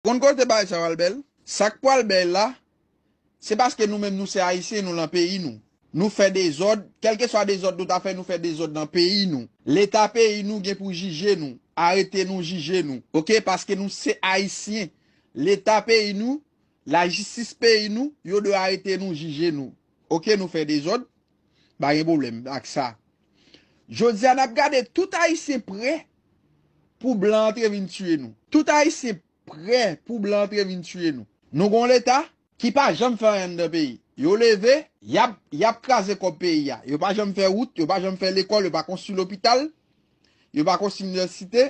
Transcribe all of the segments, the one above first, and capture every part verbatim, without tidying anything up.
Konn kote bagay sa pral bèl? Sa k pral bèl la, se paske nou menm nou se Ayisyen, nou lan peyi nou. Nou fè dezòd, kèlkeswa dezòd nou ta fè, nou fè dezòd nan peyi nou. Leta peyi nou gen pou jije nou, arete nou, jije nou. Oke, paske nou se Ayisyen. Leta peyi nou, lajistis peyi nou, yo dwe arete nou, jije nou. Oke, nou fè dezòd, pa gen pwoblèm ak sa. Jodi a, n ap gade tout Ayisyen prè pou blan antre vin tiye nou. Tout Ayisyen prè pou blan antre vin tiye nou. Nou gon leta ki pa janm fè anyen anndan peyi. Yo leve, y ap, y ap kraze kòb peyi a. Yo pa janm fè wout, yo pa janm fè lekòl, yo pa konstwi lopital, yo pa konstwi inivèsite,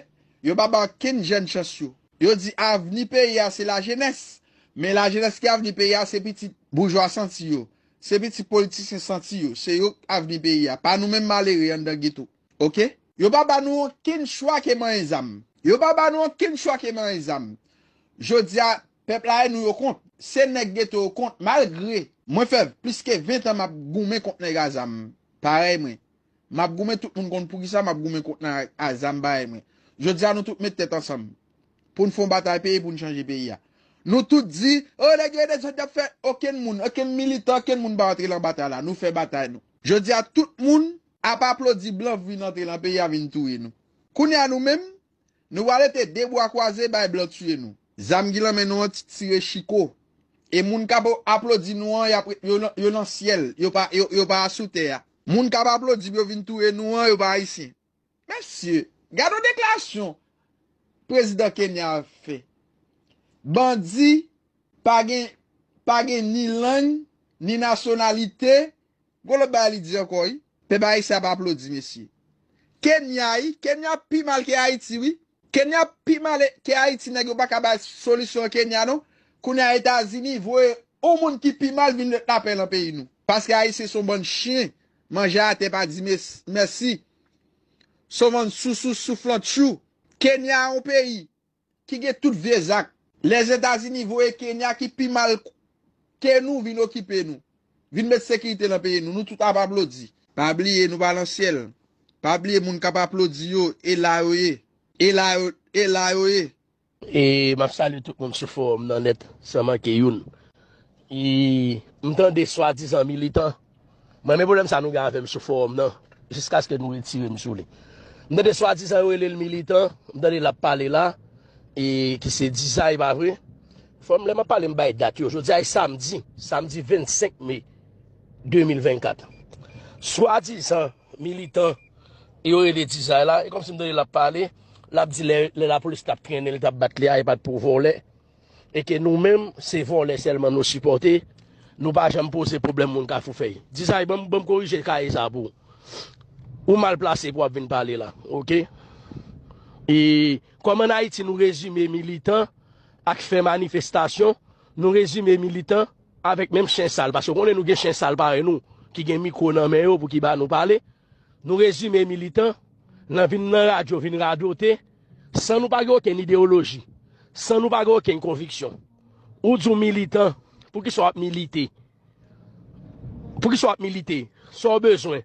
yo pa ba okenn jèn chans yo. Yo di avni peyi a se lajenès, men lajenès ki avni peyi a se pitit boujwa santi yo, se pitit politisyen santi yo, se yo avni peyi a, pa nou menm malere anndan geto. Oke? Yo pa ba nou okenn chwa ke manyen zam. Yo pa ba nou okenn chwa ke manyen zam. Jodi a, pèp la e nou yo kont. Se nèg geto yo kont, malgre mwen fè plis ke ven tan m ap goumen kont nèg a zam parèy mwen. M ap goumen, tout moun konn poukisa m ap goumen kont nèg a zam parèy mwen. Jodi a, nou tout met tèt ansanm pou n fè yon batay peyi, pou n chanje peyi a. Nou tout di, o, nèg yo e dezòd y ap fè. Okenn moun, okenn militan, okenn moun pa antre lan batay la. Nou fè batay nou. Jodi a, tout moun ap aplodi blan vin antre lan peyi a, vin touye nou. Kounye a, nou menm, nou pral rete de bra kwaze bay blan tiye nou. Zam ki lan men nou an ti tire chiko. E moun k ap aplodi nou an, y ap, yo, lan- yo lan syèl, yo pa, yo, yo pa asou tè a. Moun k ap aplodi pou yo vin touye nou an, yo pa ayisyen. Mesye, gade yon deklarasyon prezidan Kenya a fè. Bandi pa gen, pa gen ni lang, ni nasyonalite. Gon lòt bagay li di ankò, wi. Pèp ayisyen ap aplodi, mesye. Kenya, wi. Kenya pi mal ke Ayiti, wi. Kenya pi mal ke Ayiti, nèg yo pa ka bay solisyon Kenya, non. Kounye a Etazini voye yon moun ki pi mal vin met lapè lan peyi nou. Paske Ayisyen se yon bann chen, manje atè pa di mes- mèsi. Se yon bann sousou souflantchou. Kenya yon peyi ki gen tout vye zak. Lèzetazini voye Kenya ki pi mal ke nou vin okipe nou. Vin met sekirite lan peyi nou. Nou tout ap aplodi. Pa bliye nou pa lan syèl. Pa bliye moun k ap aplodi yo, e la yo ye. E la yo, e la yo ye. E m ap salye tout moun sou fowòm nan nèt, san manke youn. E m tande swadizan militan. Mwen, men pwoblèm sa nou gen avè m sou fowòm nan, jiskaske nou retire m sou li. M tande swadizan yo rele l militan, m tande l ap pale la, e ki se Dizay, pa vre? Fò m, lè m ap pale, m bay dat yo. Jodi a e samdi, samdi vennsenk me de mil vennkat. Swadizan militan yo rele Dizay la, e kòmsi m tande l ap pale, l ap di lè, lè lapolis t ap trennen l, t ap bat li a, e pa t pou vòlè. E ke nou menm, se vòlè sèlman nou sipòte, nou pa janm poze pwoblèm moun Kafou Fèy. Dizay, ban m, ban m korije kaye sa pou ou. Ou mal plase pou w ap vin pale la, oke? E kòm ann Ayiti nou rezime militan ak fè manifestasyon, nou rezime militan avèk menm chen sal, paske w konnen nou gen chen sal parèy nou, ki gen mikwo nan men yo pou ki ba nou pale. Nou rezime militan nan vin nan radyo, vin radote, san nou pa gen okenn ideyoloji, san nou pa gen okenn konviksyon. Ou di w militan, poukisa w ap milite? Poukisa w ap milite? Sa w bezwen?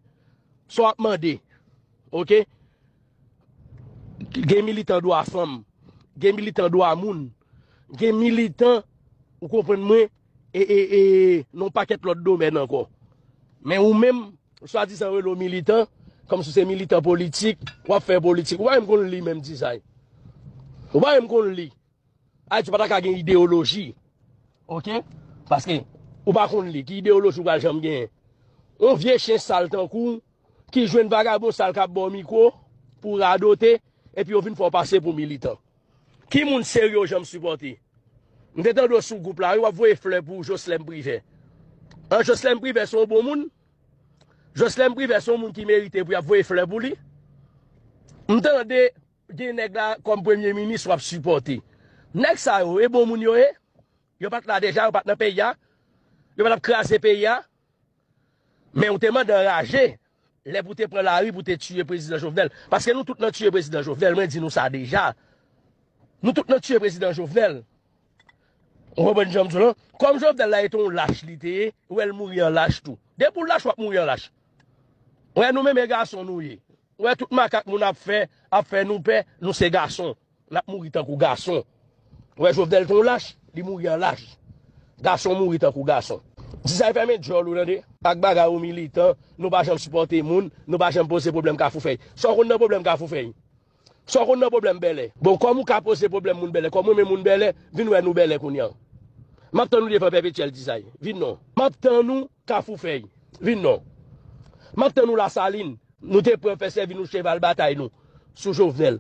Sa w ap mande? Oke? Gen militan dwa fanm, gen militan dwa moun, gen militan, ou konprann mwen, e, e, e, nan yon pakèt lòt domèn ankò. Men ou menm, swadizan rele w militan, kòmsi w se militan politik, w ap fè politik. Ou pa menm konn li menm, Dizay. Ou pa menm konn li. Ayiti pa ta ka gen ideyoloji. Oke? Paske ou pa konn li. Ki ideyoloji ou pral janm genyen? Yon vye chen sal tankou w, ki jwenn vagabon sal k ap ba w mikwo pou w radote, epi yo vin fè w pase pou militan. Ki moun serye w janm sipòte? M te tande w sou gwoup la, wi, w ap voye flè pou Joslèm Privè. An, Joslèm Privè se yon bon moun? Joslèm Privè se yon moun ki merite pou y ap voye flè pou li? M tande gen nèg la kòm premye minis w ap sipòte. Nèg sa yo, e bon moun yo ye? Yo pa t la deja, yo pa t nan peyi a? Yo pa t ap kraze peyi a? Men ou te mande anraje lè pou te pran lari pou te tiye prezidan Jovenel. Paske nou tout nan tiye prezidan Jovenel, mwen di nou sa deja. Nou tout nan tiye prezidan Jovenel. Ou konprann jan m di w lan? Kòm Jovenel la e te yon lach li te ye, ou wè l mouri an lach tou. Depi w lach, w ap mouri an lach. Ou wè nou menm e gason nou ye. Ou wè tout makak moun ap fè, ap fè nou pè, nou se gason. N ap mouri tankou gason. Ou wè Jovenel te yon lach, li mouri an lach. Gason mouri tankou gason. Dizay, fèmen djòl ou tande. Ak bagay ou militan, nou pa janm sipòte moun, nou pa janm poze pwoblèm Kafou Fèy. Sa w konn nan pwoblèm Kafou Fèy? Sa w konn nan pwoblèm Bèlè? Bon, kòm ou ka poze pwoblèm moun Bèlè, kòm ou renmen moun Bèlè, vin wè nou Bèlè kounye a. M ap tann ou devan Pèpetyèl Dizay. Vin non. M ap tann ou Kafou Fèy. Vin non. M ap tann ou Lasalin. Nou te pran fè sèvi nou cheval batay nou sou Jovenel.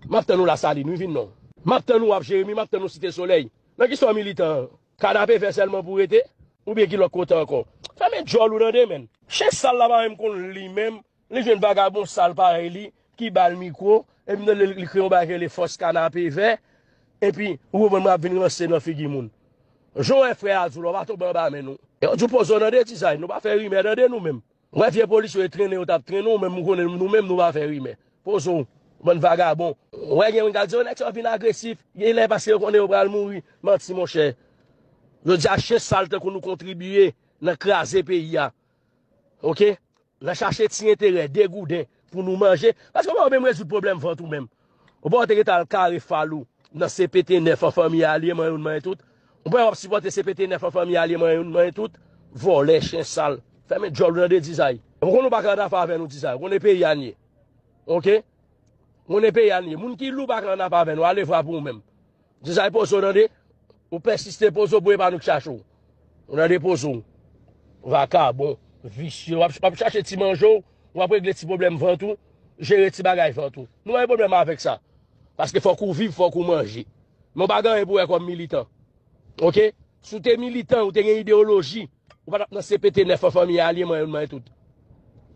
M ap tann ou Lasalin, wi, vin non. M ap tann ou ap Jeremi, m ap tann ou Site Solèy. Nan ki sa w militan an? Kanapevè sèlman pou rete? Oubyen ki lòt kote ankò? Fèmen djòl ou tande, menn. Chen sal la pa menm konn li menm. Li jwenn vagabon sal parèy li ki ba l mikwo, epi nan li, li kreye yon bagay ki rele Fòs Kanapevè, epi ou konprann mwen ap vin ranse nan figi moun. Jan w wè frè a di w la, w pa tonbe anba men nou. E yo di w poze w tande Dizay, nou pa fè rimè tande nou menm. W wè vye polisye yo trennen yo t ap trennen w, menm ou konnen nou menm nou pa fè rimè. Poze w, bann vagabon. W wè gen moun k ap di yo nèg sa yo vin agresif, gen lè paske yo konnen yo pral mouri. Manti, monchè. Jodi a, chen sal tankou nou kontribiye nan kraze peyi a. Oke? Nan chache ti enterè, degouden pou nou manje. Paske w pa menm rezoud pwoblèm vant ou menm. Ou pa wè w te gentan al kare fal ou nan C P T nèf an fanmi alye manyen youn manyen tout. Ou pa wè w ap sipòte C P T nèf an fanmi alye manyen youn manyen tout. Vòlè, chen sal. Fèmen djòl ou tande Dizay. Ou konn ou pa ka ann afè avè nou Dizay. Ou konnen peyi a n ye. Oke? Ou konnen peyi a n ye. Moun ki lou pa ka ann afè avè nou. Ale vwa pou ou menm. Dizay poze w tande. Ou pèsiste poze w pou e pa nou k chache w. Ou tande poze w. Vakabon, visye, w ap, w ap chache ti manje w, w ap regle ti pwoblèm vant ou, jere ti bagay vant ou. Nou pa gen pwoblèm avèk sa. Paske fòk ou viv, fòk ou manje. Men w pa gen anyen pou wè kòm militan. Oke? Si w te militan, ou te gen ideyoloji, ou pa t ap nan C P T nèf an fanmi alye manyen youn manyen tout.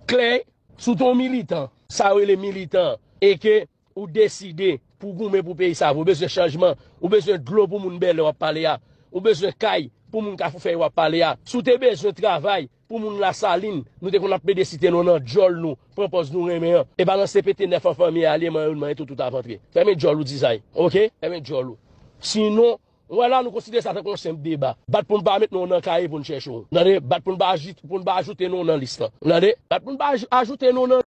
Klè, si w te yon militan, sa yo rele militan, e ke ou deside pou goumen pou peyi sa, ou bezwen chanjman, ou bezwen dlo pou moun Bèlè w ap pale a, ou bezwen kay pou moun Kafou Fèy w ap pale a. Si w te bezwen travay pou moun Lasalin, nou te konn ap plede site non nan djòl nou, pran pòz nou renmen an. E pa nan C P T nèf an fanmi alye manyen youn manyen tout ou t ap antre. Fèmen djòl ou Dizay, oke? Fèmen djòl ou. Sinon, w wè la nou konsidere sa tankou yon senp deba. Bat pou n pa met non nan kaye pou n chèche w. Tande, bat pou n pa ajit-, pou n pa ajoute non nan lis lan. Tande, bat pou n pa aj-, ajoute non nan